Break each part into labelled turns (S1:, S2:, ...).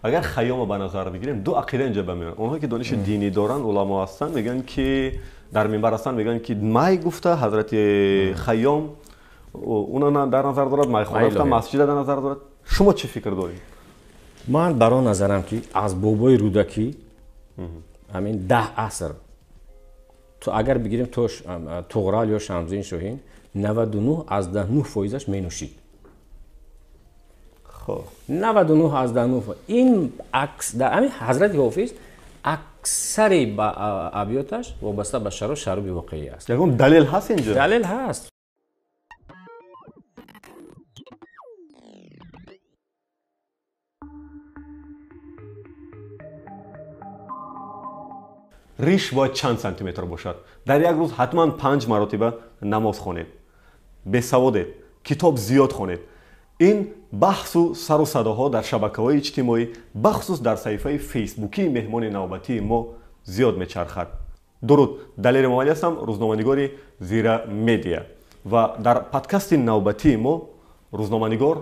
S1: Агар Хайёмро ба назар бигирем, ду ақида инҷа ба миён. Онҳое ки дониши динӣ доранд, уламо ҳастанд, мегӯянд ки дар минбар ҳастанд, мегӯянд ки май гуфта ҳазрати Хайём уна дар назар дорад, майхона гуфта масҷида дар назар дорад. Шумо чӣ фикр доред?
S2: Ман бар он назарам ки аз бобои Рӯдакӣ ҳамин 10 аср, то агар бигирем то Туғрал ё Шамсиддин Шоҳин, 99.9 фоизаш менӯшид.
S1: Хоб.
S2: 99.9. Ин акс дар ҳамин ҳазрати Ҳофиз аксари ба абёташ вобаста ба шароб, шароби воқеӣ аст.
S1: Ягон далел ҳаст инҷо?
S2: Далел ҳаст.
S1: Риш бояд чанд сантиметр бошад? Дар як рӯз ҳатман 5 маротиба намоз хонед. Бесаводед, китоб зиёд хонед. Ин баҳсу сару садоҳо дар шабакаҳои иҷтимоӣ, бахусус дар саҳифаи фейсбукии меҳмони навбатии мо зиёд мечархад. Дуруд, Далери Эмомалӣ ҳастам, рӯзноманигори Зира Медиа. Ва дар подкасти навбатии мо рӯзноманигор,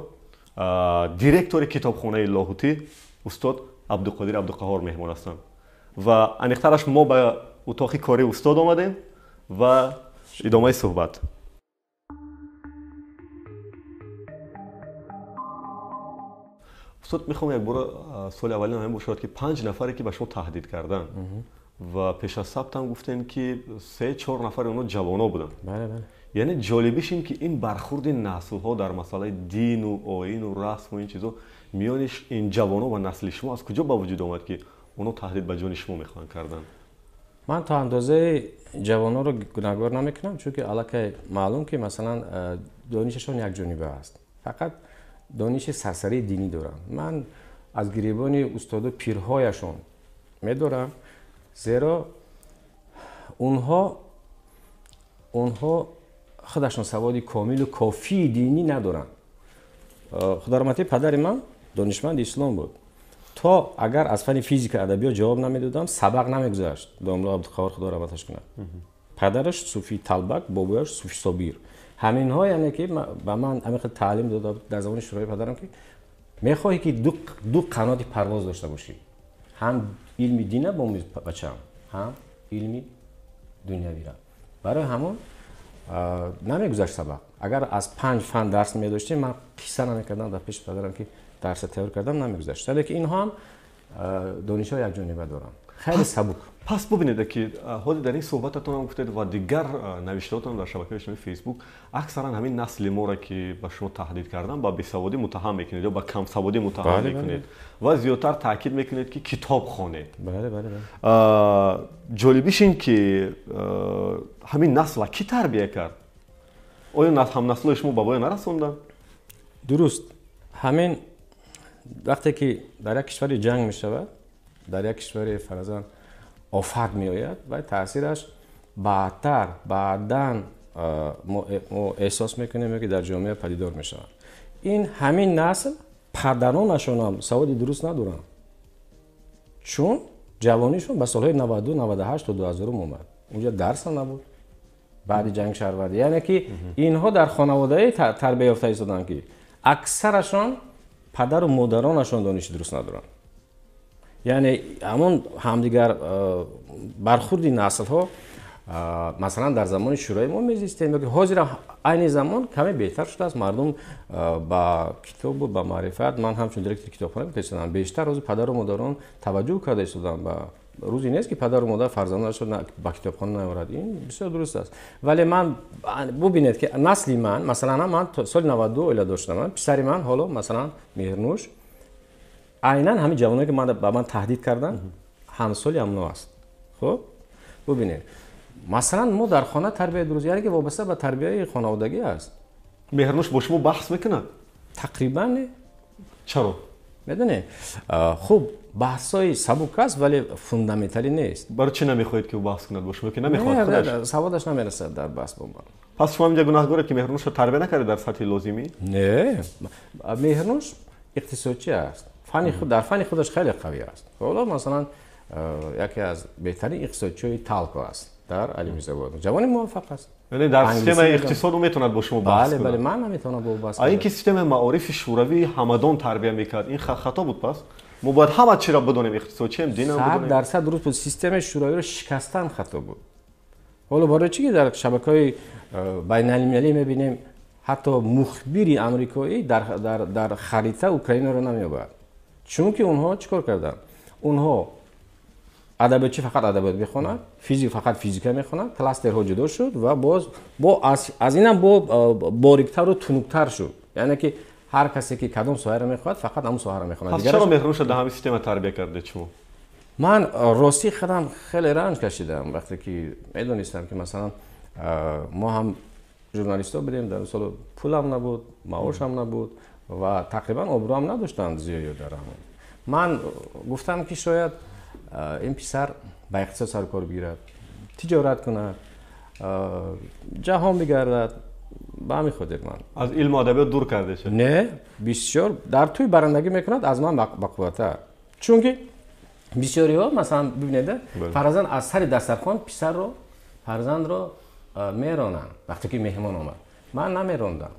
S1: директори китобхонаи Лоҳутӣ устод Абдуқодир Абдуқаҳор меҳмон ҳастанд. Ва аниқтараш мо ба утоқи кори устод омадем ва идомаи суҳбат. Устод, мехоҳам якбора суоли аввалин ҳамин бошад ки 5 нафаре ки ба шумо таҳдид карданд ва пеш аз сабтам гуфтем ки 3-4 нафари онҳо ҷавоно буданд.
S2: Бале, бале.
S1: Яъне ҷолибиш ин ки ин бархурди наслҳо дар масъалаи дину оину расму ин чизо миёни ин ҷавоно ва насли шумо аз куҷо ба вуҷуд омад ки онҳо таҳдид ба ҷони шумо мехоҳанд кардан?
S2: Ман то андозаи ҷавононро гунаҳгор намекунам, чунки аллакай маълум ки масалан донишашон якҷониба аст. Фақат дониши сарсарии динӣ доранд. Ман аз гиребони устоду пирҳояшон медорам, зеро онҳо худашон саводи комилу кофии динӣ надоранд. Худо раҳматӣ падари ман донишманди ислом буд. То агар аз фани физика адабиёт ҷавоб намедодам, сабақ намегузашт. Домла Абдуқаҳор худо раҳматаш кунад. Падараш Суфи Талбак, бобояш Суфи Собир. Ҳаминҳо яъне ки ба ман ҳамин хел таълим дода дар замони шӯрои падарам ки мехоҳӣ ки ду қаноти парвоз дошта бошӣ, ҳам илми дина бомӯз бачаам, ҳам илми дунявира. Барои ҳамон намегузашт сабақ. Агар аз 5 фан дарс медоштем, ман қисса намекардам дар пеши падарам ки дарса тайёр кардам, намегузашт. Лекин инҳо ҳам донишҳо якҷониба доранд, хеле сабук.
S1: Пас бубинед ки ҳозир дар ин суҳбататон ҳам гуфтед ва дигар навиштаҳотон дар шабакаи иҷтимоии Фейсбук аксаран ҳамин насли моро ки ба шумо таҳдид кардан ба бесаводӣ муттаҳам мекунед ё ба камсаводӣ муттаҳам мекунед ва зиёдтар таъкид мекунед ки китоб хонед.
S2: Бале, бале, бале.
S1: Ҷолибиш ин ки ҳамин насла кӣ тарбия кард? Оё ҳамнаслои шумо ба воя нарасонданд?
S2: Дуруст. Ҳамин вақте ки дар як кишвари ҷанг мешавад, дар як кишвари фарзан офат меояд ва таъсираш баъдтар, баъдан мо эҳсос мекунем ки дар ҷомеа падидор мешавад. Ин ҳамин насл падаронашон ҳам саводи дуруст надоранд, чун ҷавонишон ба солҳои 92, 98 то 2000 омад. Унҷа дарс ҳам набуд баъди ҷанг шаҳрвандӣ. Яъне ки инҳо дар хонаводаи тарбия ёфта истоданд ки аксарашон падару модаронашон дониши дуруст надоранд. Яъне ҳамон ҳамдигар бархурди наслҳо, масалан дар замони шӯрои мо мезистем, ки ҳозир айни замон каме беҳтар шудааст. Мардум ба китобу ба маърифат, ман ҳамчун директори китобхона гуфта истодам, бештар ҳозир падару модарон таваҷҷӯҳ карда истоданд. Ба рӯзе нест ки падару модар фарзандонашро ба китобхона наорад. Ин бисёр дуруст аст. Вале ман бубинед ки насли ман, масалан ман соли 92 оила доштам, писари ман ҳоло масалан Меҳрнӯш айнан ҳамин ҷавоное ки ба ман таҳдид карданд, ҳамсоли ҳамно аст. Хуб, бубинед, масалан мо дар хона тарбияи дуруст, яъне ки вобаста ба тарбияи хонаводагӣ аст.
S1: Меҳрнӯш бо шумо баҳс мекунад?
S2: Тақрибан не.
S1: Чаро?
S2: Медонед, хуб, баҳсҳои сабук аст, вале фундаменталӣ нест.
S1: Барои чӣ намехоҳед ки ӯ баҳс кунад бо шумо, ки намехоҳад худаш?
S2: Саводаш намерасад дар баҳс бо ман.
S1: Пас шумо инҷа гунаҳгоред ки Меҳрнӯшро тарбия накардед дар сатҳи лозимӣ?
S2: Не, Меҳрнӯш иқтисодчӣ аст. Дар фани худаш хеле қавӣ аст. Ҳоло масалан яке аз беҳтарин иқтисодчиҳои Талко аст дар Алюминзавод. Ҷавони муваффақ аст.
S1: Яъне дар системаи иқтисод ӯ метавонад бо шумо баҳс кунад?
S2: Бале, бале, ман наметавонам бо ӯ баҳс кунам.
S1: Ин ки системаи маорифи шӯравӣ ҳамадон тарбия мекард, ин хато буд пас? Мо бояд ҳама чиро бидонем, иқтисодчием, динам бидонем.
S2: 100% дуруст буд. Системаи шӯравиро шикастан хато буд. Ҳоло барои чӣ ки дар шабакаҳои байналмилалӣ мебинем, ҳатто мухбири амрикоӣ дар харита Украинаро намеёбад. Чунки онҳо чӣ кор карданд? Онҳо адабиётчӣ фақат адабиёт мехонад, физик фақат физика мехонад, кластерҳо ҷудо шуд ва боз бо аз инам бо бориктару тунуктар шуд. Яъне ки ҳар касе ки кадом соҳаро мехоҳад, фақат ҳамон соҳаро мехонад.
S1: Пас чаро Меҳрнӯшро дар ҳамин система тарбия кардед шумо?
S2: Ман ростӣ худам хеле ранҷ кашидам вақте ки медонистам ки масалан мо ҳам журналистҳо будем, дар сол пулам набуд, маошам набуд ва тақрибан обрӯам надоштанд зиёё дар ҳамон. Ман гуфтам ки шояд ин писар ба иқтисод сарукор бигирад, тиҷорат кунад, ҷаҳон бигардад. Ба ҳамин хотир ман
S1: аз илму адабиёт дур карда шуд.
S2: Не, бисёр дар тӯй барандагӣ мекунад аз ман бақувваттар. Чунки бисёриҳо масалан бибинед, фарзанд аз сари дастархон писарро, фарзандро меронанд вақте ки меҳмон омад. Ман намерондам.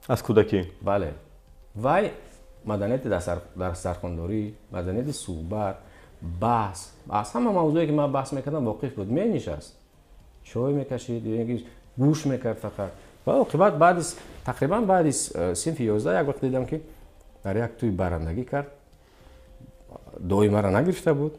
S1: Аз кӯдакӣ?
S2: Бале. Вай маданияти дастархондорӣ, маданияти суҳбат, баҳс, аз ҳама мавзӯе ки ман баҳс мекардам воқиф буд. Менишаст, чой мекашид, гӯш мекард фақат. Ва оқибат баъди тақрибан баъди синфи 11 як вақт дидам ки дар як тӯй барандагӣ кард. Дуои маро нагирифта буд,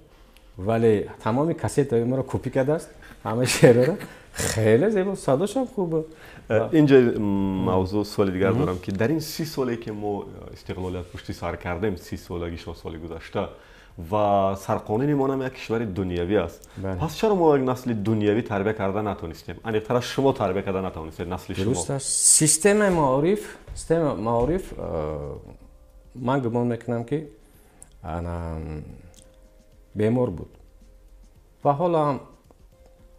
S2: вале тамоми кассетаи маро копӣ кардааст, ҳамаи шеърро. Хеле зебо, садошам хуб буд.
S1: Инҷа мавзӯъ суоли дигар дорам ки дар ин 30 соле ки мо истиқлолият пушти сар кардем, 30 солагишо соли гузашта, ва сарқонуни мо ҳам як кишвари дунявӣ аст. Пас чаро мо як насли дунявӣ тарбия карда натонистем? Аниқтараш шумо тарбия карда натонистед насли шумо.
S2: Дуруст аст. Системаи маориф ман гумон мекунам ки бемор буд ва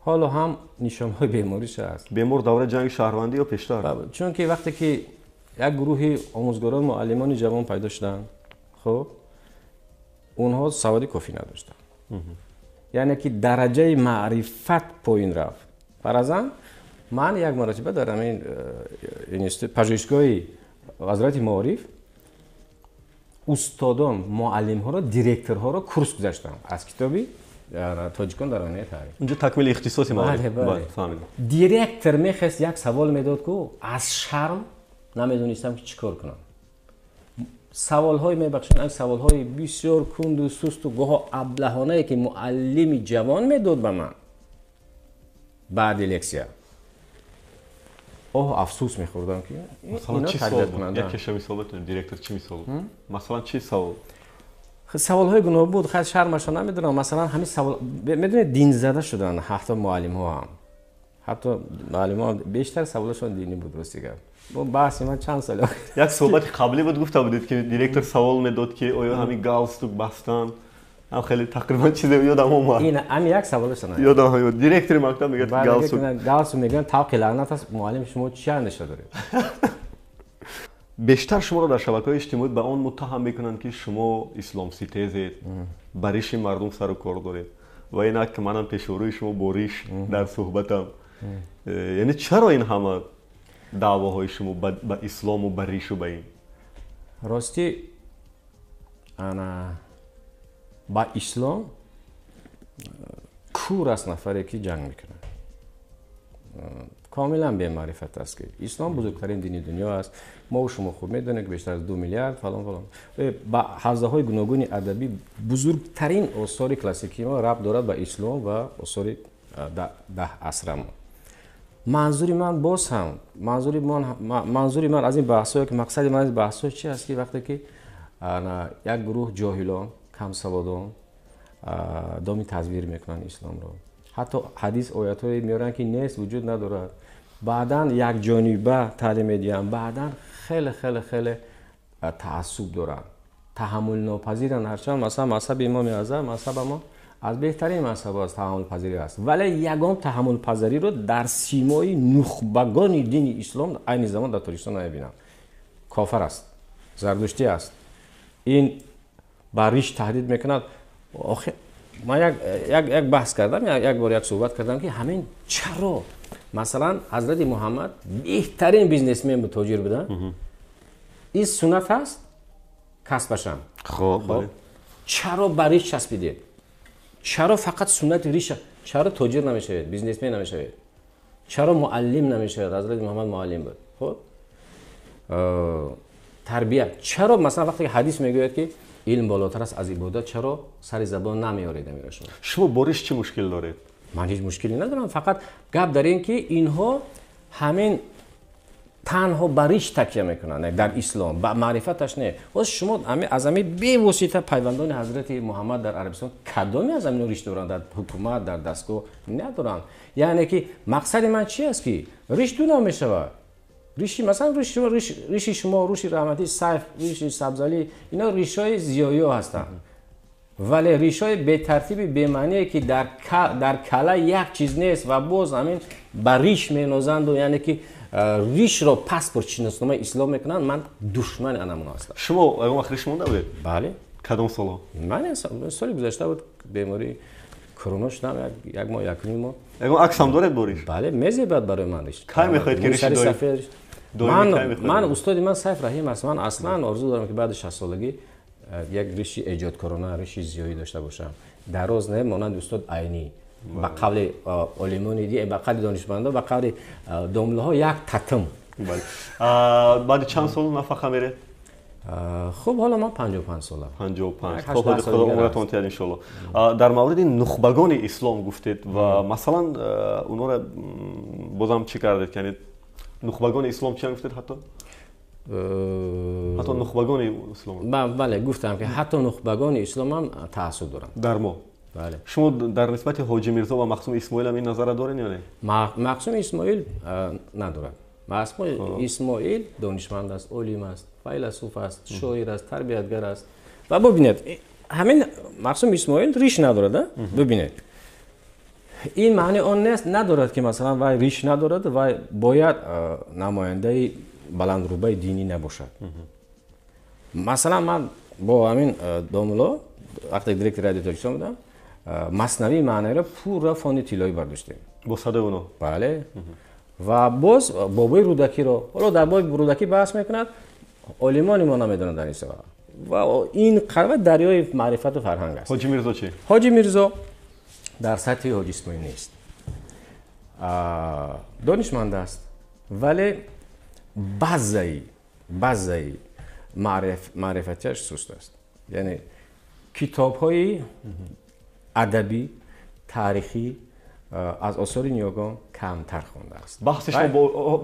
S2: ҳоло ҳам нишонҳои бемориша аст.
S1: Бемор давраи ҷанги шаҳрвандӣ ё пештар?
S2: Чунки вақте ки як гурӯҳи омӯзгорон, муаллимони ҷавон пайдо шуданд, хуб, онҳо саводи кофӣ надоштанд. Яъне ки дараҷаи маърифат поин рафт. Фаразан ман як маротиба дар ҳамин пажӯҳишгоҳи вазорати маориф устодон, муаллимҳоро, директорҳоро курс гузаштам аз китоби тоҷикон дар оинаи таърих.
S1: Унҷо такмили ихтисоси маориф.
S2: Бале, бале. Директор мехост як савол медод ку аз шарм намедонистам ки чӣ кор кунам. Саволҳои мебахшанд, ин саволҳои бисёр кунду сусту гоҳо аблаҳонае ки муаллими ҷавон медод ба ман баъди лексия. Оҳ, афсӯс мехӯрдам ки
S1: масалан чӣ савол буд? Якеша мисол битонем, директор чӣ мисол буд? Масалан чӣ савол?
S2: Саволҳои гуноҳ буд, хайр шармашо намедонам. Масалан ҳамин савол, медонед, динзада шуданд ҳатто муаллимҳо ҳам. Ҳатто муаллимҳо бештар саволашон динӣ буд, рости гап. Бо баҳси ман чанд сол
S1: як суҳбати қаблӣ буд, гуфта будед ки директор савол медод ки оё ҳамин галстук бастан ҳам хеле тақрибан чизе ёдам омад.
S2: Ин ҳамин як саволашон.
S1: Ёдам омад. Директори мактаб мегӯяд галстук.
S2: Галстук мегӯянд тавқи лаънат аст. Муаллим шумо чӣ андеша доред?
S1: Бештар шуморо дар шабакаҳои иҷтимоӣ ба он муттаҳам мекунанд ки шумо исломситезед, ба риши мардум сару кор доред ва инак манам пешворӯи шумо бо риш дар суҳбатам. Яъне чаро ин ҳама даъвоҳои шумо ба ислому ба ришу ба ин?
S2: Ростӣ ана ба ислом кур аст нафаре ки ҷанг мекунад. Комилан бемаърифат аст ки ислом бузургтарин дини дунё аст. Мо шумо хуб медонем ки бештар аз 2 миллиард фалон фалон. Ба ҳавзаҳои гуногуни адабӣ бузургтарин осори классикии мо рабт дорад ба ислом ва осори даҳ асра мо. Манзури ман боз ҳам, манзури ман аз ин баҳсҳое ки мақсади ман аз баҳсҳо чи аст ки вақте ки як гурӯҳ ҷоҳилон, камсаводон доми тазвир мекунанд исломро, ҳатто ҳадис оятҳое меоранд ки нест, вуҷуд надорад, баъдан якҷониба таълим медиҳанд, баъдан хеле хеле хеле таассуб доранд, таҳаммулнопазиранд. Ҳарчанд масалан мазҳаби имоми аъзам, мазҳаба мо аз беҳтарин мазҳаб аст, таҳаммулпазирӣ аст, вале ягон таҳаммулпазириро дар симои нухбагони дини ислом айни замон дар Тоҷикистон намебинам. Кофар аст, зардуштӣ аст, ин ба риш таҳдид мекунад. Охир ман як баҳс кардам, як бор як суҳбат кардам ки ҳамин чаро масалан ҳазрати Муҳаммад беҳтарин бизнесмен буд, тоҷир буда, ин суннат аст, касбашам.
S1: Хоб, бале.
S2: Чаро ба риш часпидед? Чаро фақат суннати риша? Чаро тоҷир намешавед, бизнесмен намешавед? Чаро муаллим намешавед? Ҳазрати Муҳаммад муаллим буд. Хуб, тарбия. Чаро масалан вақте ки ҳадис мегӯяд, ки илм болотар аст аз ибодат, чаро сари забон намеоред амира шумо?
S1: Шумо бо риш чӣ мушкил доред?
S2: Ман ҳеҷ мушкиле надорам, фақат гап дар ин ки инҳо ҳамин танҳо ба риш такя мекунанд дар ислом, ба маърифаташ не. Ҳоз шумо аз ҳамин бевосита пайвандони ҳазрати Муҳаммад дар Арабистон кадоме аз ҳамино риш доранд? Дар ҳукумат, дар дастгоҳ надоранд. Яъне ки мақсади ман чи аст, ки риш ду нав мешавад. Риши масалан риши шумо, риши раҳматӣ Сайф, риши Сабзалӣ, ино ришҳои зиёиё ҳастанд. Вале ришҳои бетартиби бемаъние, ки дар кала як чиз нест ва боз ҳамин ба риш менозанду, яъне ки ришро паспорт шиносномаи ислом мекунанд, ман душмани анамуна ҳастам.
S1: Шумо ягон вақт риш монда будед?
S2: Бале.
S1: Кадом солҳо?
S2: Ман соли гузашта буд, бемории корона шудам, як моҳ, як ним моҳ.
S1: Ягон акс ҳам доред бо риш?
S2: Бале, мезебад барои ман риш.
S1: Кай мехоҳед ки риши доим?
S2: Ман устоди ман Сайф Раҳим аст. Ман аслан орзу дорам, ки баъди 60 солагӣ як риши эҷодкорона, риши зиёӣ дошта бошам. Дароз не, монанди устод Айнӣ. Ба қавли олимони, ба қавли донишмандон, ба қавли домлаҳо як татм.
S1: Баъди чанд сол нафақа меред?
S2: Хуб, ҳоло ман 55 сола.
S1: 55. Худо худо умратон диҳад иншоалло. Дар мавриди нухбагони ислом гуфтед ва масалан онҳоро бозам чӣ кардед? Яъне нухбагони ислом чӣ гуфтед ҳатто? Ҳатто нухбагони ислом.
S2: Бале, гуфтам, ки ҳатто нухбагони ислом ҳам таассуб доранд.
S1: Дар мо.
S2: Бале.
S1: Шумо дар нисбати Ҳоҷи Мирзо ва Мақсум Исмоил ҳам ин назара доред ё не?
S2: Мақсум Исмоил надорад. Мақсум Исмоил донишманд аст, олим аст, файласуф аст, шоир аст, тарбиятгар аст. Ва бубинед, ҳамин Мақсум Исмоил риш надорад, бубинед. Ин маъни он нест, надорад, ки масалан вай риш надорад, вай бояд намояндаи баландрӯбаи динӣ набошад. Масалан, ман бо ҳамин домуло вақте директори радио Тоҷикистон будам, маснавии маънаиро пурра фонди тиллоӣ бардоштем.
S1: Бо садои оно?
S2: Бале. Ва боз бобои Рӯдакиро, ҳоло дар бораи Рӯдакӣ баҳс мекунад, олимони мо намедонанд дар ин соҳа. Ва ин қарва дарёи маърифату фарҳанг аст.
S1: Ҳоҷи Мирзо чӣ?
S2: Ҳоҷи Мирзо дар сатҳи Ҳоҷи Исмоил нест. Донишманд аст, вале баъзаи маърифатиаш суст аст. Яъне китобҳои адабӣ, таърихӣ аз осори ниёгон камтар хондааст.
S1: Баҳси шумо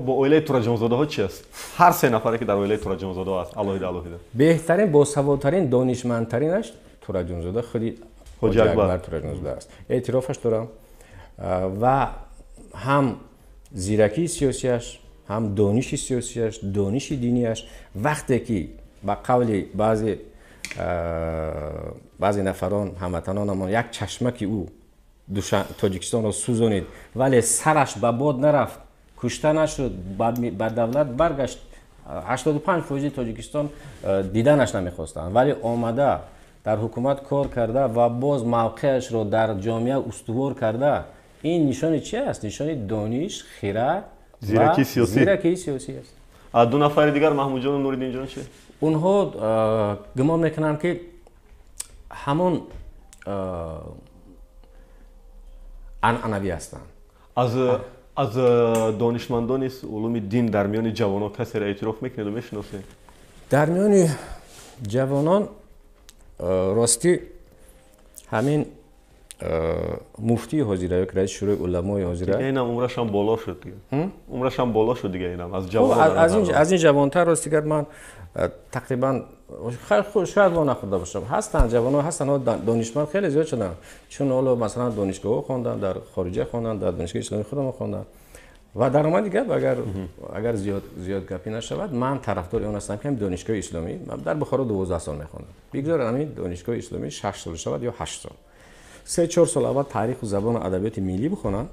S1: бо оилаи Тураҷонзодаҳо чи аст? Ҳар се нафаре, ки дар оилаи Тураҷонзодаҳо аст, алоҳида алоҳида.
S2: Беҳтарин, босаводтарин, донишмандтаринаш Тураҷонзода худи
S1: Ҳоҷи Акбар
S2: Тураҷонзода аст. Эътирофаш дорам ва ҳам зиракии сиёсиаш, ҳам дониши сиёсиаш, дониши динияш, вақте ки ба қавли баъзе нафарон, ҳамватанонамон, як чашмаки ӯ Тоҷикистонро сӯзонид, вале сараш ба бод нарафт, кушта нашуд, ба давлат баргашт. 85% Тоҷикистон диданаш намехостанд, вале омада дар ҳукумат кор карда ва боз мавқеашро дар ҷомеа устувор карда. Ин нишони чи аст? Нишони дониш, хирад,
S1: зиракии сиёсӣ.
S2: Зиракии сиёсӣ аст.
S1: Ду нафари дигар, Маҳмудҷону Нуриддинҷон чи?
S2: Онҳо гумон мекунанд, ки ҳамон анъанавӣ ҳастанд.
S1: Аз донишмандони улуми дин дар миёни ҷавонон касеро эътироф мекунеду мешиносед?
S2: Дар миёни ҷавонон ростӣ ҳамин муфтии ҳозира ё ки раиси шӯрои уламои ҳозира,
S1: инам умрашам боло шуд дига. Умрашам боло шуд дига, инам аз ҷавонон.
S2: Аз ин ҷавонтар рости гап ман тақрибан шояд во нахӯрда бошам. Ҳастанд ҷавонон, ҳастанд донишманд хеле зиёд шуданд, чун ҳоло масалан донишгоҳҳо хонданд, дар хориҷа хонданд, дар донишгоҳи исломии худамон хонданд. Ва дар омади гап, агар зиёд гапӣ нашавад, ман тарафдори он ҳастам, ки ҳамин донишгоҳи исломӣ, дар Бухоро 12 сол мехондам, бигзор ҳамин донишгоҳи исломӣ 6 сол шавад ё 8 сол, 3-4 сол аввал таъриху забону адабиёти миллӣ бихонанд.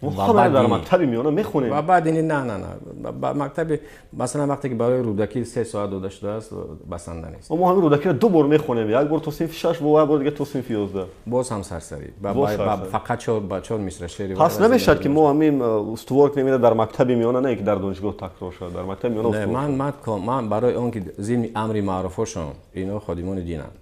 S1: Мо дар мактаби миёна мехонем.
S2: Ва баъд ини на, на, на, ба мактаби, масалан, вақте ки барои Рӯдакӣ 3 соат дода шудааст, басанда нест.
S1: Мо ҳамин Рӯдакиро ду бор мехонем, як бор то синфи 6 ва як бор дига то синфи 11.
S2: Боз ҳам сарсарӣ, фақат чор мисра шеъри.
S1: Пас намешавад, ки мо ҳамин устувор кунем, ина дар мактаби миёна, не ки дар донишгоҳ такрор шавад, дар мактаби миёна.
S2: Ман барои он ки зимни амри маъруфошон, ино ходимони динанд.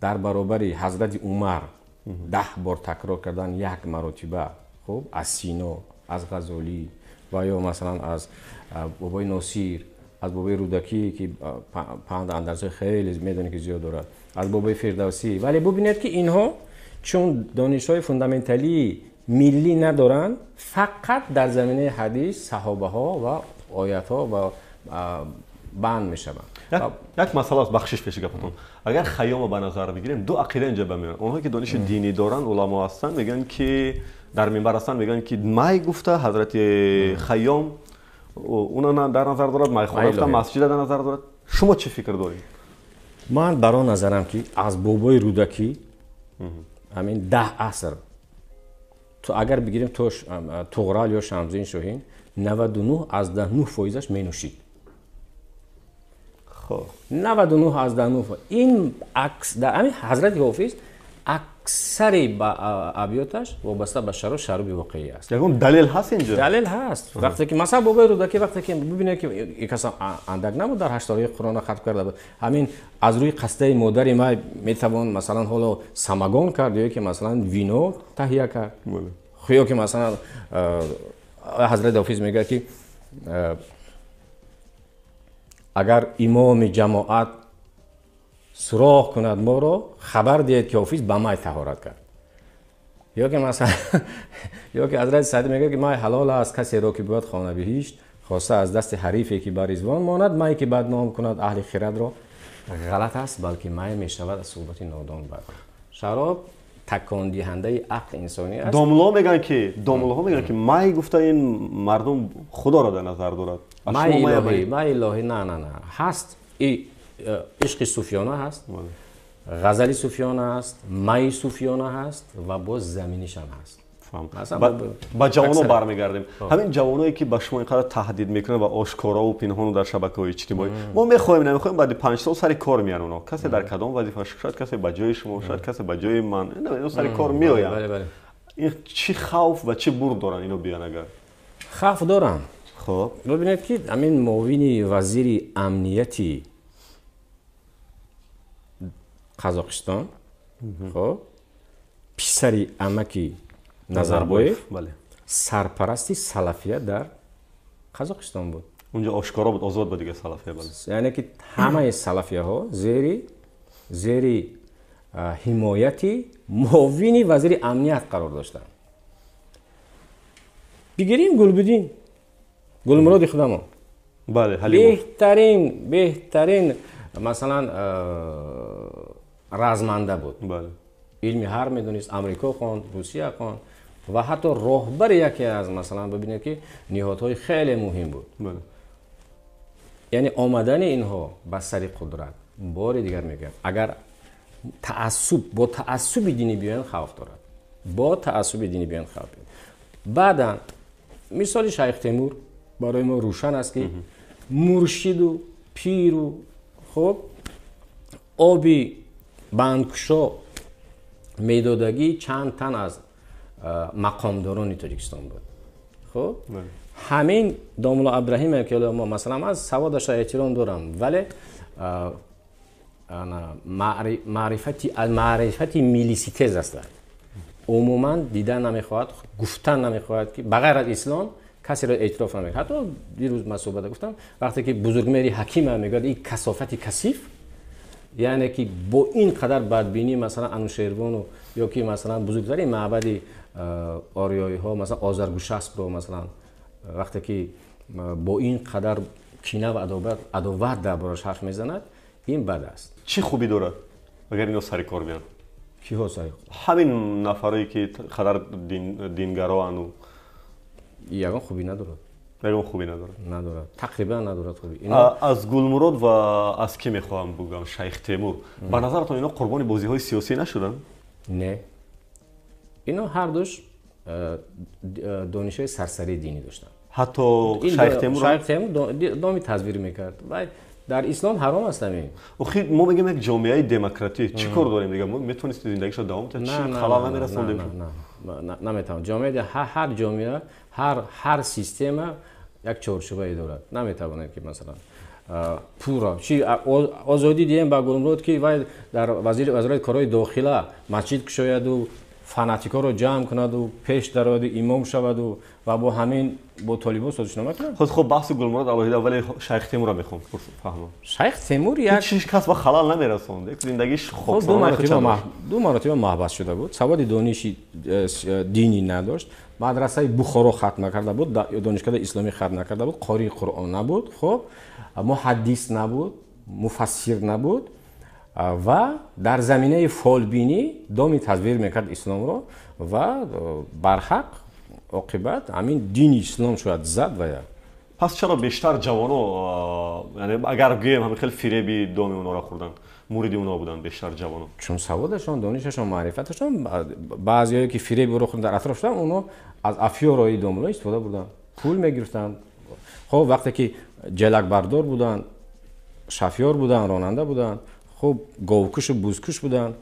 S2: Дар баробари Ҳазрати Умар 10 бор такрор кардан як маротиба, хуб, аз Сино, аз Ғазолӣ ва ё масалан аз бобои Носир, аз бобои Рӯдакӣ, ки панд андарзҳои хеле медонӣ ки зиёд дорад, аз бобои Фирдавсӣ. Вале бубинед ки инҳо чун донишҳои фундаменталии миллӣ надоранд, фақат дар заминаи ҳадис, саҳобаҳо ва оятҳо ва банд мешаванд.
S1: Як масъала аст, бахшиш пеши гапатон. Агар Хайёмро ба назар бигирем, ду ақида инҷа ба миён. Онҳое ки дониши динӣ доранд, уламо ҳастанд, мегӯянд ки дар минбар ҳастанд, мегӯянд ки май гуфта Ҳазрати Хайём уна дар назар дорад, майхона гуфта масҷида дар назар дорад. Шумо чӣ фикр доред?
S2: Ман бар он назарам ки аз бобои Рӯдакӣ ҳамин 10 аср, то агар бигирем то Туғрал ё Шамсиддин Шоҳин, 99.9% менӯшид. 99.9. Ин акс дар ҳамин Ҳазрати Ҳофиз аксари абёташ вобаста ба шароб, шароби воқеӣ аст.
S1: Ягон далел ҳаст инҷо?
S2: Далел ҳаст. Вақте ки масалан бобои Рӯдакӣ, вақте ки бибинед ки ин кас андак набуд, дар 8 солаи Қуръонро хатм карда буд. Ҳамин аз рӯи қасдаи модари май метавон масалан ҳоло самогон кард ё ки масалан вино таҳия кард. Ё ки масалан Ҳазрати Ҳофиз мегӯяд ки агар имоми ҷамоат суроғ кунад моро, хабар диҳед ки Ҳофиз ба май таҳорат кард. Ё ки масалан ё ки Ҳазрати Саъдӣ мегӯяд ки май ҳалол аст касеро ки бояд хона биҳишт, хоста аз дасти ҳарифе ки бар ризвон монад, май ки бадном кунад аҳли хирадро. Ғалат аст, балки май мешавад аз суҳбати нодон бад. Шароб такондиҳандаи ақли инсонӣ аст.
S1: Домлаҳо мегӯянд ки май гуфта ин мардум Худоро дар назар дорад.
S2: Май илоҳӣ, май илоҳӣ, на, на, на. Ҳаст ишқи суфиёна ҳаст, ғазали суфиёна ҳаст, майи суфиёна ҳаст ва боз заминишам ҳаст.
S1: Ба ҷавонон бармегардем. Ҳамин ҷавоное ки ба шумо инқадар таҳдид мекунанд ва ошкорову пинҳону дар шабакаҳои иҷтимоӣ, мо мехоҳем намехоҳем баъди 5 сол сари кор меянд онҳо. Касе дар кадом вазифа, шояд касе ба ҷои шумо, шояд касе ба ҷои ман, ино сари кор меоянд. Ин чӣ хавф ва чӣ бурд доранд ино биён агар?
S2: Хавф доранд.
S1: Хоб.
S2: Бибинед ки ҳамин муовини вазири амнияти Қазоқистон, хоб, писари амаки Назарбоев сарпарасти салафия дар Қазоқистон буд.
S1: Унҷо ошкоро буд, озод буд дига салафия, бале.
S2: Яъне ки ҳамаи салафияҳо зери ҳимояти муовини вазири амният қарор доштанд. Бигирем Гулбуддин, Гулмуроди худамон.
S1: Бале, Ҳалимов.
S2: Беҳтарин масалан разманда буд.
S1: Бале.
S2: Илми ҳар медонист, Амрико хонд, Русия хонд ва ҳатто роҳбари яке аз масалан бибинед ки ниҳодҳои хеле муҳим буд. Яъне омадани инҳо ба сари қудрат, бори дигар мегӯям, агар таассуб бо таассуби динӣ биёянд, хавф дорад. Бо таассуби динӣ биёянд, хавф дорад. Баъдан мисоли Шайх Темур барои мо рӯшан аст ки муршиду пиру хуб оби бандкушо медодагӣ чанд тан аз мақомдорони Тоҷикистон буд. Хуб, ҳамин домулло Абдураҳимов ки мо масалан аз саводаша эҳтиром дорам, вале маърифати милиситез аст. Умуман дида намехоҳад, гуфтан намехоҳад ки ба ғайр аз ислом касеро эътироф намекунад. Ҳатто дирӯз ман суҳбата гуфтам, вақте ки бузургмеҳри ҳакима мегӯяд ин касофати касиф, яъне ки бо ин қадар бадбинӣ масалан Анушервону ё ки масалан бузургтарин маъбади ориёиҳо масалан Озаргушаспро масалан вақте ки бо ин қадар кина ва адоват дар бораш ҳарф мезанад, ин бад аст.
S1: Чӣ хубӣ дорад агар ино сари кор биёнд?
S2: Киҳо сари кор?
S1: Ҳамин нафарое ки қадар дингароану.
S2: Ягон хубӣ надорад.
S1: Ягон хубӣ надорад.
S2: Надорад. Тақрибан надорад хубӣ.
S1: Аз Гулмурод ва аз кӣ мехоҳам бугам? Шайх Темур. Ба назаратон ино қурбони бозиҳои сиёсӣ нашуданд?
S2: Не. Ино ҳардуш донишҳои сарсарии динӣ доштанд.
S1: Ҳатто Шайх Темур?
S2: Шайх Темур доми тазвир мекард. Вай дар ислом ҳаром аст ҳамин.
S1: Охи мо мегӯем як ҷомеаи демократӣ. Чӣ кор дорем дига? Мо метавонистем зиндагиша давом диҳем? Чӣ халал намерасондем?
S2: Наметавон. Ҷомеа ҳар ҷомеа, ҳар система як чорчӯбае дорад. Наметавонед ки масалан Пулро чи озодӣ диҳем ба Гулмурод, ки вай дар вазорати корҳои дохила масҷид кушояду фанатикҳоро ҷамъ кунаду пеш дарояду имом шаваду ва бо ҳамин бо толибон созишнома кунад?
S1: Хуб, баҳси Гулмурод алоҳида, вале Шайх Темурро мехоҳам фаҳмам.
S2: Шайх Темур як
S1: ҳеҷ кас ба халал намерасонд, як зиндагиш
S2: ду маротиба маҳбас шуда буд, саводи дониши динӣ надошт, мадрасаи Бухоро хатм накарда буд, донишкадаи исломӣ хатм накарда буд, қории Қуръон набуд, хуб, муҳаддис набуд, муфассир набуд ва дар заминаи фолбинӣ доми тазвир мекард исломро ва барҳақ оқибат ҳамин дини ислом шояд зад ва як.
S1: Пас чаро бештар ҷавоно, яъне агар гӯем, ҳамин хел фиреби доми онҳоро хӯрданд, муриди онҳо буданд бештар ҷавоно?
S2: Чун саводашон, донишашон, маърифаташон, баъзеҳое ки фиреби ӯро хӯрданд, дар атроф шуданд, онҳо аз афёрои домло истифода бурданд, пул мегирифтанд. Хуб, вақте ки ҷалакбардор буданд, шофёр буданд, ронанда буданд, хуб, говкушу бузкуш буданд,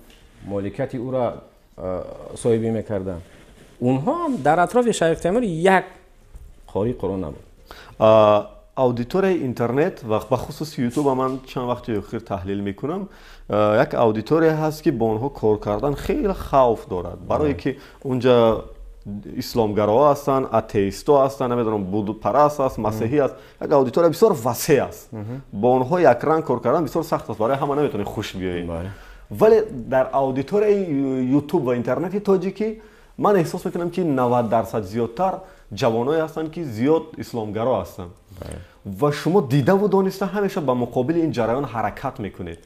S2: моликияти ӯро соҳибӣ мекарданд. Онҳо ҳам дар атрофи Шайх Темур як қории Қуръон набуд.
S1: Аудиторияи интернет ва бахусус Ютуба ман чанд вақти охир таҳлил мекунам, як аудитория ҳаст, ки бо онҳо кор кардан хеле хавф дорад, барое ки унҷа исломгароҳо ҳастанд, атеистҳо ҳастанд, намедонам, будпараст аст, масеҳӣ аст. Як аудитория бисёр васеъ аст, бо онҳо якранг кор кардан бисёр сахт аст, барои ҳама наметавонӣ хуш биёӣ. Вале дар аудиторияи Ютуб ва интернети тоҷикӣ ман эҳсос мекунам, ки 90% зиёдтар ҷавоное ҳастанд, ки зиёд исломгаро ҳастанд, ва шумо дидаву дониста ҳамеша ба муқобили ин ҷараён ҳаракат мекунед.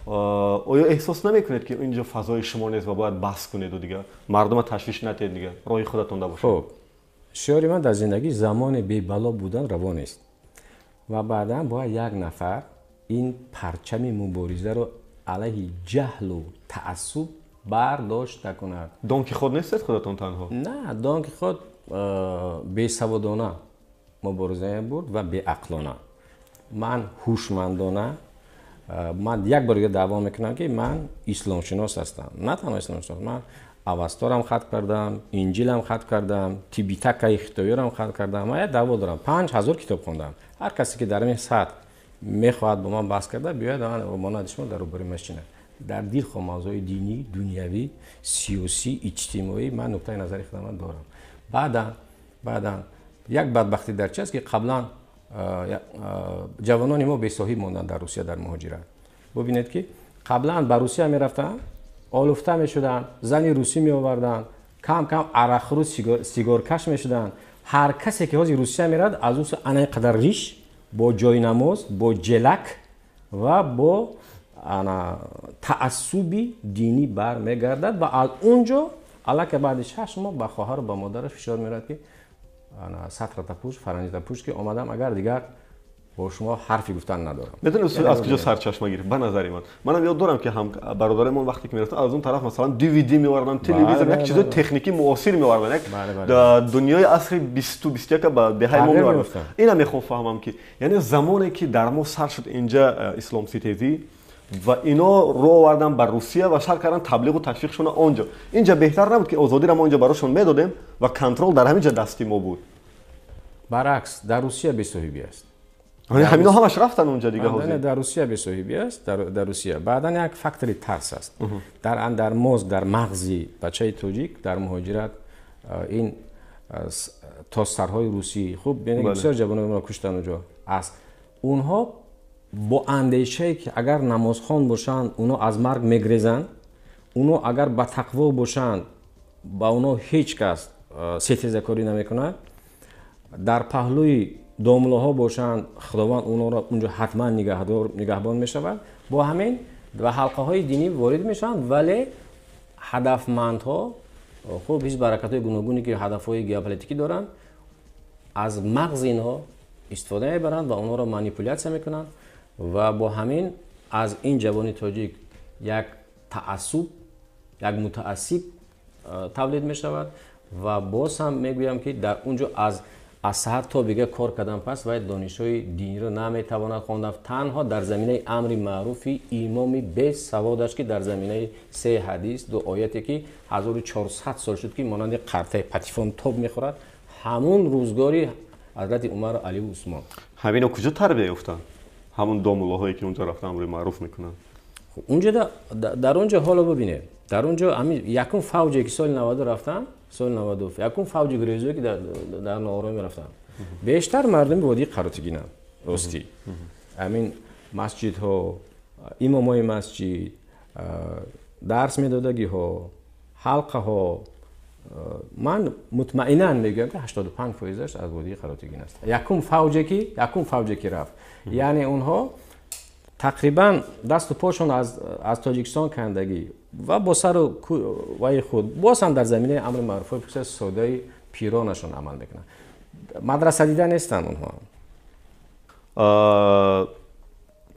S1: Оё эҳсос намекунед, ки инҷо фазои шумо нест ва бояд баҳс кунеду дигар мардума ташвиш натиҳед, дигар роҳи худатон бошед?
S2: Хуб, шиори ман дар зиндагӣ: замоне бебало будан раво нест ва баъдан бояд як нафар ин парчами муборизаро алайҳи ҷаҳлу таассуб бардошта кунад.
S1: Дон Кихот нестед худатон танҳо?
S2: На, Дон Кихот бесаводона мубориза мебурд ва беақлона. Ман ҳушмандона. Ман як бор дига даъво мекунам, ки ман исломшинос ҳастам. На танҳо исломшинос, ман Авасторам хатм кардам, Инҷилам хатм кардам, Тибитакаи хитоиёрам хатм кардам. Ман як даъво дорам: 5000 китоб хондам. Ҳар касе ки дар ин сатҳ мехоҳад бо ман баҳс карда биёяд, монанди шумо дар рӯбарӯи ман. Дар дилхоҳ мавзӯи динӣ, дунявӣ, сиёсӣ, иҷтимоӣ ман нуқтаи назари худамро дорам. Баъдан як бадбахтӣ дар чи аст, ки қаблан ҷавонони мо бесоҳиб монданд дар Русия, дар муҳоҷират. Бубинед, ки қаблан ба Русия мерафтанд, олуфта мешуданд, зани русӣ меоварданд, кам кам арақхӯру сигоркаш мешуданд. Ҳар касе ки ҳозир Русия меравад, аз ӯ ана ин қадар риш, бо ҷойнамоз, бо ҷелак ва бо ана таассуби динӣ бармегардад ва аз он ҷо аллакай баъди 6 моҳ ба хоҳару ба модараш фишор меравад, ки сатрата пӯш, фаранҷита пӯш, ки омадам, агар дигар бо шумо ҳарфи гуфтан надорам.
S1: Медонед, аз куҷо сарчашма гирифт? Ба назари ман, манам ёд дорам, ки ҳам бародарамон вақте ки мерафтанд, аз он тараф, масалан, DVD меоварданд, телевизор, як чизои техникӣ муосир меоварданд, як дунёи асри 20-у 21-а ба деҳаи мо меоварданд. Ина мехоҳам фаҳмам, ки яъне замоне ки дар мо сар шуд инҷа исломситезӣ ва ино рӯ овардан ба Русия ва сар кардан таблиғу ташвиқшона онҷо, инҷа беҳтар набуд, ки озодиро мо инҷа барошон медодем ва контрол дар ҳамин ҷа дасти мо буд?
S2: Баръакс, дар Русия бесоҳибӣ аст.
S1: Ҳамино ҳамаш рафтан онҷа дига ҳозир.
S2: Дар Русия бесоҳибӣ аст. Дар Русия баъдан як фактори тарс аст дар мозг, дар мағзи бачаи тоҷик дар муҳоҷират. Ин тозсарҳои русӣ, хуб, бисёр ҷавонои моро куштанд онҷо. Аст онҳо бо андешае, ки агар намозхон бошанд, онҳо аз марг мегрезанд, онҳо агар ба тақво бошанд, ба онҳо ҳеҷ кас сетезакорӣ намекунад, дар паҳлӯи домлаҳо бошанд, Худованд онҳоро унҷо ҳатман нигаҳбон мешавад. Бо ҳамин ба ҳалқаҳои динӣ ворид мешаванд, вале ҳадафмандҳо, хуб, ҳизб ҳаракатҳои гуногуне, ки ҳадафҳои геополитикӣ доранд, аз мағзи инҳо истифода мебаранд ва онҳоро манипулятсия мекунанд ва бо ҳамин аз ин ҷавони тоҷик як таассуб, як мутаассиб тавлид мешавад. Ва боз ҳам мегӯям, ки дар он ҷо аз саҳар то бига кор кардан пас вай донишҳои диниро наметавонад хонда, танҳо дар заминаи амри маъруфи имоми бесаводаш, ки дар заминаи се ҳадис, ду ояте, ки 1400 сол шуд, ки монанди қартаи патифон тоб мехӯрад, ҳамун рӯзгори ҳазрати Умару Аливу Усмон.
S1: Ҳамино куҷо тарбия ёфтанд? Ҳамон домуллоҳое ки унҷо рафта амри маъруф мекунанд.
S2: Унҷо дар онҷо ҳоло бибинед, дар онҷо ҳамин якум фавҷе ки соли 90 рафтан, соли 92 якум фавҷи гурезое ки дар ноороми рафтан, бештар мардуми водии Қаротигинанд. Ростӣ ҳамин масҷидҳо, имомои масҷид, дарс медодагиҳо, ҳалқаҳо, ман мутмаинан мегӯям ки 85%-аш аз водии Қаротигин аст. Якум фавҷе ки рафт, яъне онҳо тақрибан дасту пошон аз Тоҷикистон кандагӣ ва бо сару ваи худ боз ҳам дар заминаи амри маъруфҳои пухта содаи пиронашон амал мекунанд. Мадраса дида нестанд онҳо.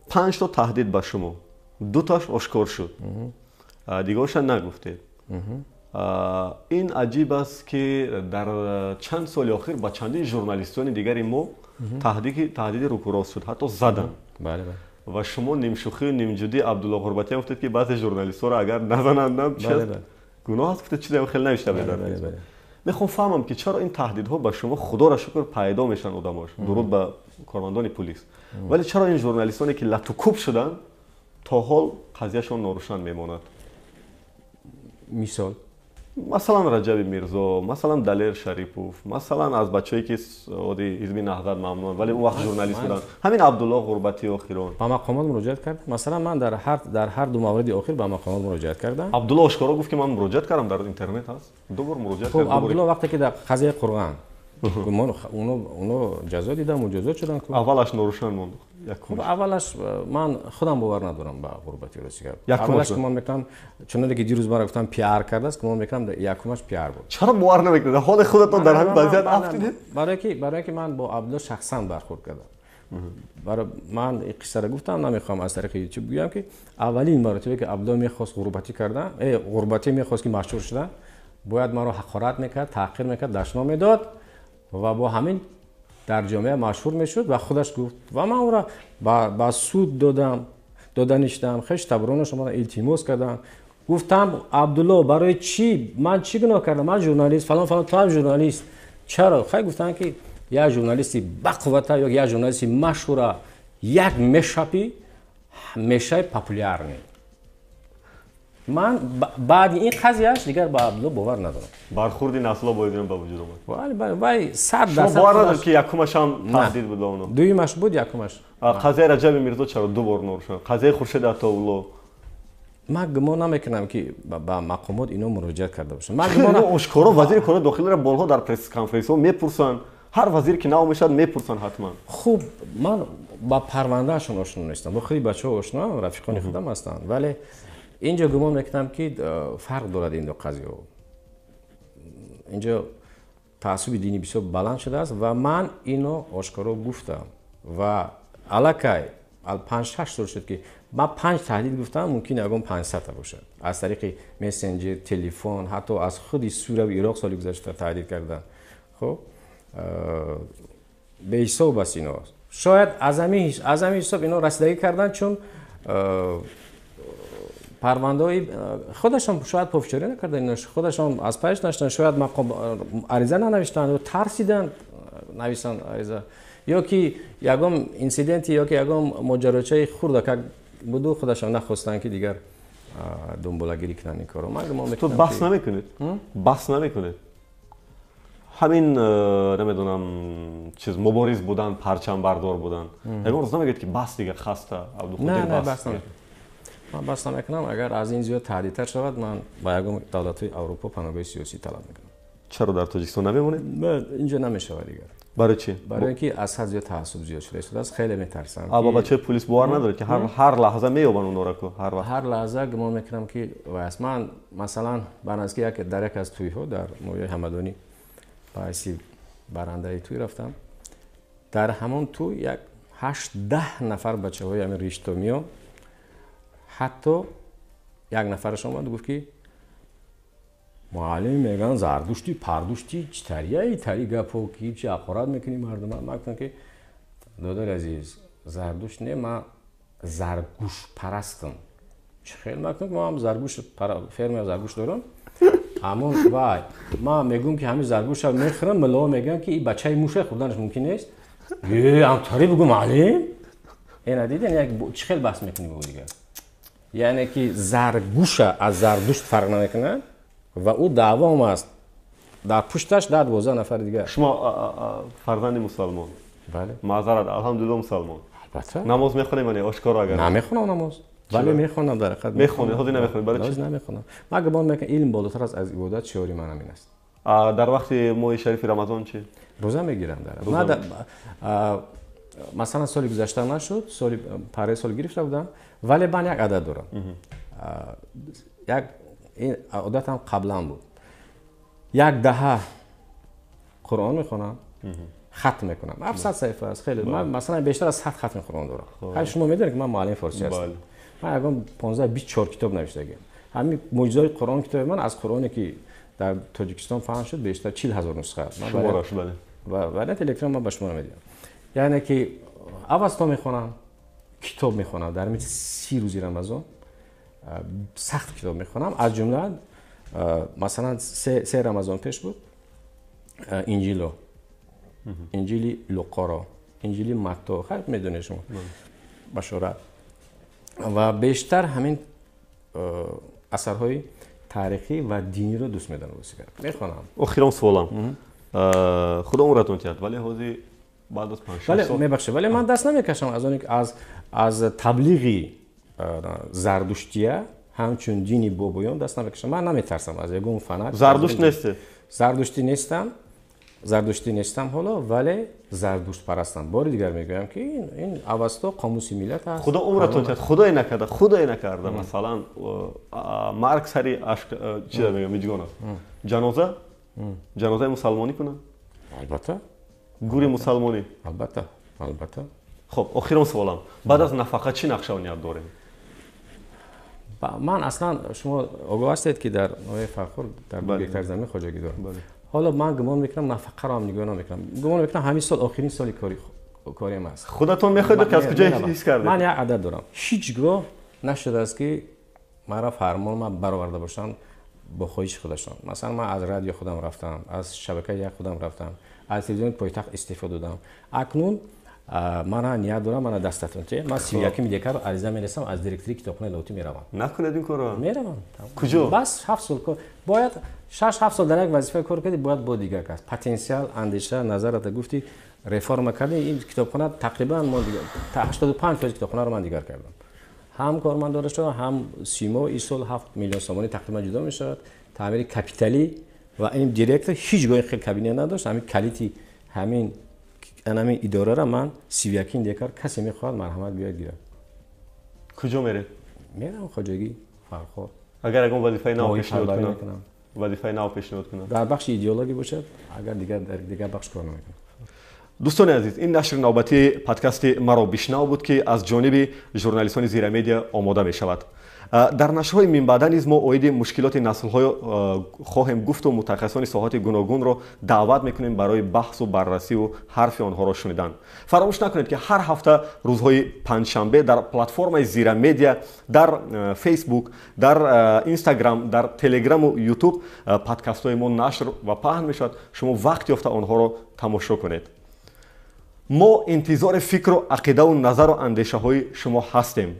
S1: 5 то таҳдид ба шумо, 2таш ошкор шуд, дигарша нагуфтед. Ин аҷиб аст ки дар чанд соли охир ба чандин журналистони дигари мо таҳдиди рӯкурост шуд, ҳатто заданд. Ва шумо нимшӯхию нимҷудӣ Абдулло Ғурбатиям гуфтед ки баъзе журналистҳоро агар назананд гуноҳ аст, гуфтед чизаам хеле навишта буд. Мехоҳам фаҳмам ки чаро ин таҳдидҳо ба шумо, худоро шукр, пайдо мешаванд одамош, дуруд ба кормандони полис, вале чаро ин журналистоне ки латукӯб шуданд то ҳол қазияшон норӯшан мемонад?
S2: Мисол?
S1: Масалан Раҷаби Мирзо, масалан Далер Шарипов, масалан аз бачаҳое ки оди ҳизби Наҳзат мамнуанд, вале он вақт журналист буданд, ҳамин Абдулло Ғурбатӣ охирон.
S2: Ба мақомот муроҷиат кард. Масалан ман дар ҳар ду мавриди охир ба мақомот муроҷиат кардам.
S1: Абдулло ошкоро гуфт ки ман муроҷиат кардам, дар интернет ҳаст, 2 бор муроҷиат кардам.
S2: Хуб, Абдулло вақте ки дар қазияи Қурғон оно ҷазо диданд, муҷозот шуданд.
S1: Аввалаш норӯшан монд.
S2: Хуб, аввалаш ман худам бовар надорам ба Ғурбатӣ, рости гап. Аввалаш гумон мекунам, чуноне ки дирӯз мара гуфтам пиар кардааст, гумон мекунам якумаш пиар буд.
S1: Чаро бовар намекунед? Ҳоли худатон дар ҳамин вазъият афтидед?
S2: Барое ки ман бо Абдулло шахсан бархӯрд кардам. Барои ман ин қиссаро гуфтам, намехоҳам аз тариқи YouTube гӯям ки аввалин маротибе ки Абдулло мехост ғурбатӣ кардан, ғурбатӣ мехост ки машҳур шудан, бояд маро ҳақорат мекард, таҳқир мекард, дашном медод ва бо ҳамин дар ҷомеа машҳур мешуд ва худаш гуфт ва ман ӯро ба суд додам, дода ништам, хеш табронаш омадам, илтимос кардам, гуфтам Абдулло барои чӣ, ман чӣ гуноҳ кардам, ман журналист фалон фалон, ту ҳам журналист, чаро? Хай гуфтанд ки як журналисти бақуввата ё як журналисти машҳура як мешапи мешаи популярный. Ман баъди ин қазияш дигар ба Абдулло бовар надорам.
S1: Бархӯрди насло бояд ба вуҷуд омад.
S2: Бале, бале, вай 100%
S1: бовар надорам ки якумаш ҳам таҳдид буд ба оно.
S2: Дуюмаш буд, якумаш.
S1: Қазияи Раҷаби Мирзо чаро 2 бор норӯшан? Қазияи Хуршед Атоулло.
S2: Ман гумон намекунам ки ба мақомот ино муроҷиат карда бошанд.
S1: Ман гумон ошкоро вазири корҳои дохилиро борҳо дар пресс-конференсиҳо мепурсанд. Ҳар вазир ки нав мешавад мепурсанд ҳатман.
S2: Хуб, ман ба парвандаашон ошно нестам. Бо худи бачаҳо ошноам, рафиқони худам ҳастанд, вале инҷо гумон мекунам ки фарқ дорад ин ду қазияҳо. Инҷо таассуби динӣ бисёр баланд шудааст ва ман ино ошкоро гуфтам ва аллакай 5-6 сол шуд ки ман 5 таҳдид гуфтам, мумкин ягон 500 та бошад. Аз тариқи мессенҷер, телефон, ҳатто аз худи Сурия ва Ироқ соли гузашта таҳдид карданд. Хуб, беҳисоб аст ино. Шояд аз ҳамин ҳисоб ино расидагӣ карданд, чун парвандаҳои худашон шояд пофишорӣ накарданд, худашон аз пайш наштанд, шояд мақом ариза нанавиштанд ё тарсиданд нависанд ариза, ё ки ягон инсиденти ё ки ягон моҷарочаи хурдакак буду худашон нахостанд ки дигар дунболагирӣ кунанд ин корро. Ман гумон мекунам
S1: ту баҳс намекунед? Баҳс намекунед? Ҳамин намедонам чиз мубориз будан, парчамбардор будан, ягон рӯз намегӯед ки бас дига хаста Абдуқодир?
S2: Не, бас намекунам. Ман бас намекунам. Агар аз ин зиёд таҳдидтар шавад, ман ба ягон давлатҳои Аврупо паноҳгоҳи сиёсӣ талаб мекунам.
S1: Чаро дар Тоҷикистон намемонед?
S2: Инҷо намешавад дигар.
S1: Барои чӣ?
S2: Барои ин ки аз ҳад зиёд таассуб зиёд шуда истодааст, хеле метарсам.
S1: Ба бачаҳои полис бовар надоред ки ҳар лаҳза меёбанд онҳоро ку? Ҳар вақт.
S2: Ҳар лаҳза гумон мекунам ки вай аст. Ман масалан ба наздики дар яке аз тӯйҳо дар ноҳияи Ҳамадонӣ ба ҳайси барандаи тӯй рафтам. Дар ҳамон тӯй як 8-10 нафар бачаҳои ҳамин риштомиё, ҳатто як нафараш омад гуфт ки муаллим мегӯянд зардушти пардушти читарияи тари гапҳо ки чи ҳақорат мекунӣ мардума. Ман гуфтам ки додари азиз, зардушт не, ман заргӯшпарастам. Чӣ хел? Ман гуфтам ки ман заргӯш фермаи заргӯш дорам. Ҳамон вай ман мегӯям ки ҳамин заргӯша мехӯрам, муллоҳо мегӯянд ки ин бачаи муша хӯрданаш мумкин нест. Е, амтари бигӯ муаллим. Ина диден як чӣ хел баҳс мекунӣ бо дигар? Яъне ки заргуша аз Зардушт фарқ намекунад ва ӯ даъвом аст. Дар пушташ 10-12 нафари дигар.
S1: Шумо фарзанди мусалмон.
S2: Бале.
S1: Маъзарат, алҳамдулилло мусалмон.
S2: Албатта.
S1: Намоз мехонем ё не? Ошкоро агар.
S2: Намехонам намоз. Вале мехонам дар ҳақиқат.
S1: Мехонед, ҳозир намехонед. Барои чӣ?
S2: Намехонам. Ман гумон мекунам илм болотар аст аз ибодат, шиори ман ҳамин аст.
S1: Дар вақти моҳи шарифи Рамазон чӣ?
S2: Рӯза мегирам дар. Масалан соли гузашта нашуд, соли паре сол гирифта будам, вале ман як адад дорам. Як ин одатам қаблан буд. Як даҳа Қуръон мехонам, хатм мекунам. 700 саҳифа аст, хеле. Ман масалан бештар аз 100 хатми Қуръон дорам. Ҳай шумо медонед ки ман муаллими форсӣ ҳастам. Ман ягон 15-24 китоб навиштагиам. Ҳамин мӯъҷизаҳои Қуръон китоби ман аз Қуръоне ки дар Тоҷикистон паҳн шуд бештар 40,000 нусха аст.
S1: Шумораш, бале.
S2: Ва варианти электрон ман ба шумо медиҳам. Яъне ки авасто мехонам, китоб мехонам. Дар 30 рӯзи Рамазон сахт китоб мехонам. Аз ҷумла масалан се Рамазон пеш буд Инҷило, Инҷили Луқоро, Инҷили Матто, хайр медонед шумо башорат. Ва бештар ҳамин асарҳои таърихӣ ва диниро дӯст медорам. Мехонам.
S1: Охирон суолам. Худо умратон диҳад, вале ҳозир баъд аз 5-6 сол
S2: мебахшед, вале ман даст намекашам аз он аз таблиғи зардуштия ҳамчун дини бобоён даст намекашам. Ман наметарсам аз ягон фанат.
S1: Зардушт нестед?
S2: Зардуштӣ нестам. Зардуштӣ нестам ҳоло, вале зардуштпарастам. Бори дигар мегӯям ки ин авасто қомуси миллат аст.
S1: Худо умратон диҳад, худое накарда, худое накарда. Масалан марг сари ашк чиза мегӯям, миҷгон аст. Ҷаноза? Ҷанозаи мусалмонӣ кунад?
S2: Албатта.
S1: Гури мусалмонӣ?
S2: Албатта, албатта.
S1: Хоб, охирон суолам. Баъд аз нафақа чӣ нақшаву ният дорем?
S2: Ман аслан шумо огоҳ ҳастед ки дар ноҳияи Фархор дар 2 гектар замин хоҷагӣ дорам. Ҳоло ман гумон мекунам нафақаро ҳам нигоҳ намекунам. Гумон мекунам ҳамин сол охирин соли кориам аст.
S1: Худатон мехоҳед ки аз куҷо ҳис кардед?
S2: Ман як адад дорам. Ҳеҷ гоҳ нашудааст ки маро фармон ман бароварда бошанд бо хоҳиши худашон. Масалан ман аз радио худам рафтам, аз шабакаи як худам рафтам, аз телевизиони пойтахт истифода додам. Акнун мана ният дорам, мана дастатон те. Ман 31 декабр ариза мерасам, аз директори китобхонаи Лоҳутӣ меравам.
S1: Накунед ин корро?
S2: Меравам.
S1: Куҷо?
S2: Бас 7 сол кор. Бояд 6-7 сол дар як вазифа кор кардӣ, бояд бо дигар кас. Потенсиал, андеша, назарата гуфтӣ, реформа кардӣ. Ин китобхона тақрибан мо 85% китобхонаро ман дигар кардам. Ҳам кормандора шудам, ҳам симо ин сол 7 миллион сомонӣ тақрибан ҷудо мешавад. Таъмири капиталӣ ва ин директор ҳеҷ гоҳ хел кабинет надошт. Ҳамин калити ҳамин идораро ман 31 декабр касе мехоҳад марҳамат биёяд гирад.
S1: Куҷо меред?
S2: Мерам хоҷагӣ Фархор.
S1: Агар ягон вазифаи нав пешниҳод кунам, вазифаи нав пешниҳод кунам,
S2: дар бахши идеологӣ бошад, агар дигар дар дигар бахш кор намекунам.
S1: Дӯстони азиз, ин нашри навбатии подкасти маро бишнав буд ки аз ҷониби журналистони Зира Медиа омода мешавад. Дар нашрҳои минбаъда низ мо оиди мушкилоти наслҳо хоҳем гуфту мутахассисони соҳати гуногунро даъват мекунем барои баҳсу баррасиву ҳарфи онҳоро шунидан. Фаромӯш накунед ки ҳар ҳафта рӯзҳои панҷшанбе дар платформаи Зира Медиа, дар Фейсбук, дар Инстаграм, дар Телеграму Ютуб подкастҳои мо нашр ва паҳн мешавад. Шумо вақт ёфта онҳоро тамошо кунед. Мо интизори фикру ақидаву назару андешаҳои шумо ҳастем.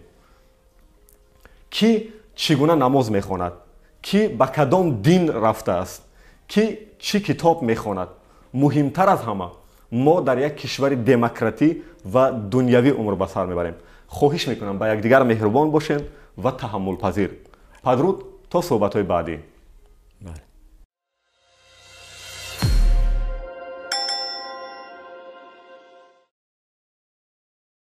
S1: Ки чӣ гуна намоз мехонад, ки ба кадом дин рафтааст, ки чӣ китоб мехонад. Муҳимтар аз ҳама, мо дар як кишвари демократӣ ва дунявӣ умр ба сар мебарем. Хоҳиш мекунам ба якдигар меҳрубон бошем ва таҳаммулпазир. Падруд то суҳбатҳои баъдӣ.